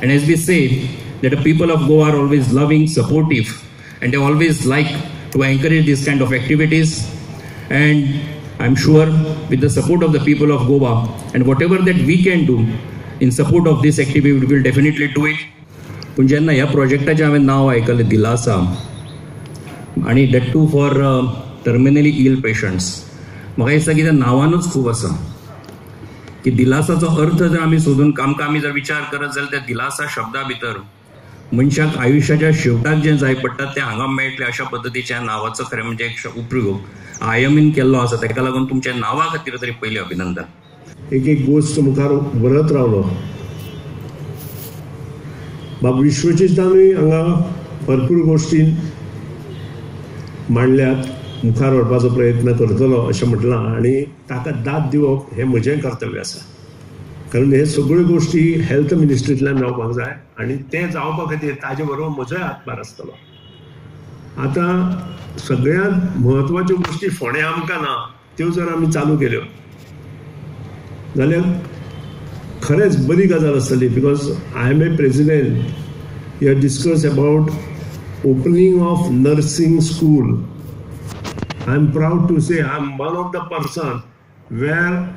And as we say that the people of Goa are always loving, supportive, and they always like to encourage this kind of activities. And I'm sure with the support of the people of Goa and whatever that we can do in support of this activity, we will definitely do it. पूण जेन्ना ह्या प्रोजेक्टाचें हांवें नांव आयकलें दिलासा, आनी that too for terminally ill patients, म्हाका दिसता की त्या नांवानूच खूब आसा की दिलासाचो अर्थ जर आमी सोदून आमकां आमी जर विचार करत जाल्यार त्या दिलासा शब्दा भितर मनशाक आयुश्याच्या शेवटाक जें जाय पडटा तें हांगा मेळटलें अशा पद्दतीच्या नांवाचो खरें म्हणजे एक उपयोग आयएमएन केल्लो आसा. ताका लागून तुमच्या नांवा खातीर तरी पयलीं अभिनंदन. एक एक गोश्ट मुखार व्हरत रावलो. बाब विश्वजितानूय हांगा भरपूर गोश्टी मांडल्यात, मुखार व्हरपाचो प्रयत्न करतलो अशें म्हटलां आनी ताका दाद दिवप हें म्हजें कर्तव्य आसा, कारण हे सगळ्यो गोश्टी हेल्थ मिनिस्ट्रींतल्यान जावपाक जाय आनी तें जावपा खातीर ताजे बरोबर म्हजोय हातभार आसतलो. आतां सगळ्यांत म्हत्वाच्यो गोश्टी फोंड्या आमकां ना, त्यो जर आमी चालू केल्यो जाल्यार खरेंच बरी गजाल आसतली. Because I am a president, you have discuss about opening of nursing school. I am proud to say I am one of the person where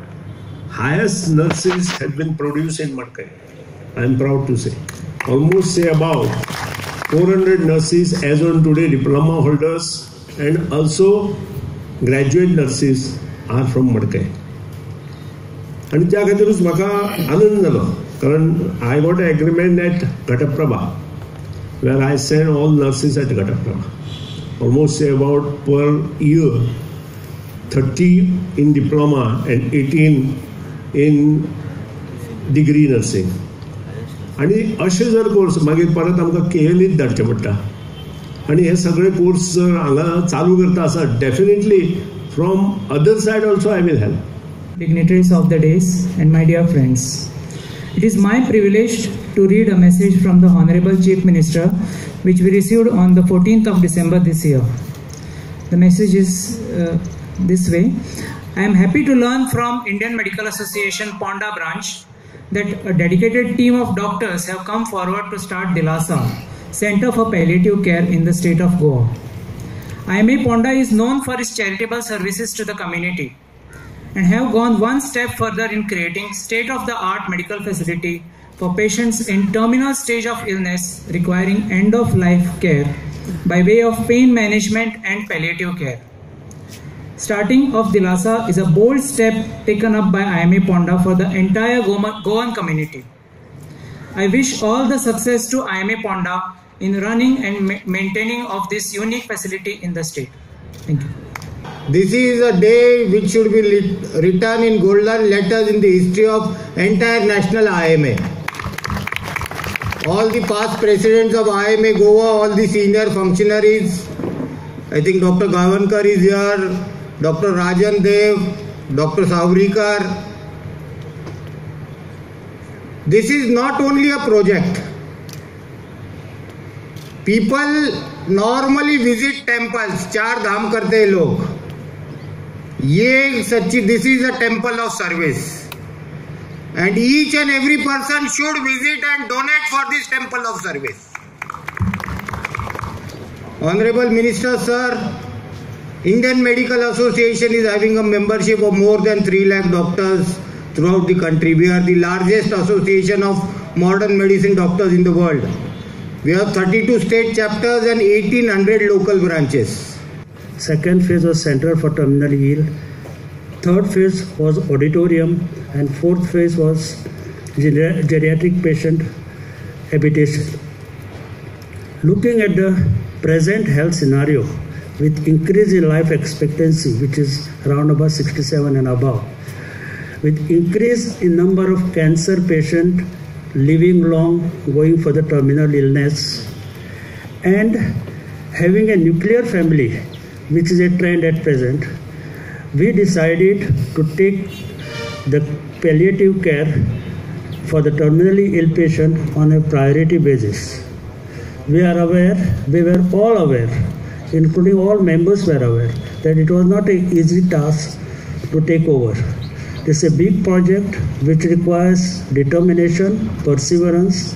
highest nurses have been produced in Madkai. I am proud to say. Almost say about 400 nurses as on today, diploma holders and also graduate nurses are from Madkai. आनी त्या खातीरूच म्हाका आनंद जालो, कारण I got a agreement at Ghataprabha where I send all nurses at Ghataprabha. Almost say about per year 30 in diploma and 18 in degree nursing. आनी अशे जर कोर्स मागीर परत आमकां केएलईत धाडचें पडटा आनी हे सगळे कोर्स जर हांगा चालू करता आसत, definitely from other side also I will help. Dignitaries of the days and my dear friends, it is my privilege to read a message from the Honorable Chief Minister which we received on the 14th of December this year. The message is this way. I am happy to learn from Indian Medical Association Ponda branch that a dedicated team of doctors have come forward to start Dilasa, Center for Palliative Care in the state of Goa. IMA Ponda is known for its charitable services to the community and have gone one step further in creating state-of-the-art medical facility for patients in terminal stage of illness requiring end-of-life care by way of pain management and palliative care. Starting of Dilasa is a bold step taken up by IMA Ponda for the entire Goan community. I wish all the success to IMA Ponda in running and maintaining of this unique facility in the state. Thank you. This is a day which should be written in golden letters in the history of entire national IMA. All the past presidents of IMA Goa, all the senior functionaries, I think Dr. Gavankar is here, Dr. Rajan Dev, Dr. Savrikar. This is not only a project. People normally visit temples, चार धाम करते हैं लोग. ये सच्ची, this is a temple of service and each and every person should visit and donate for this temple of service. Honorable Minister sir, Indian Medical Association is having a membership of more than 3 lakh doctors throughout the country. We are the largest association of modern medicine doctors in the world. We have 32 state chapters and 1800 local branches. Second phase was Center for Terminal Ill. Third phase was auditorium, and fourth phase was geriatric patient habitation. Looking at the present health scenario, with increase in life expectancy, which is around about 67 and above, with increase in number of cancer patients living long, going for the terminal illness, and having a nuclear family, which is a trend at present, we decided to take the palliative care for the terminally ill patient on a priority basis. We are aware, we were all aware, including all members were aware, that it was not an easy task to take over. This is a big project which requires determination, perseverance,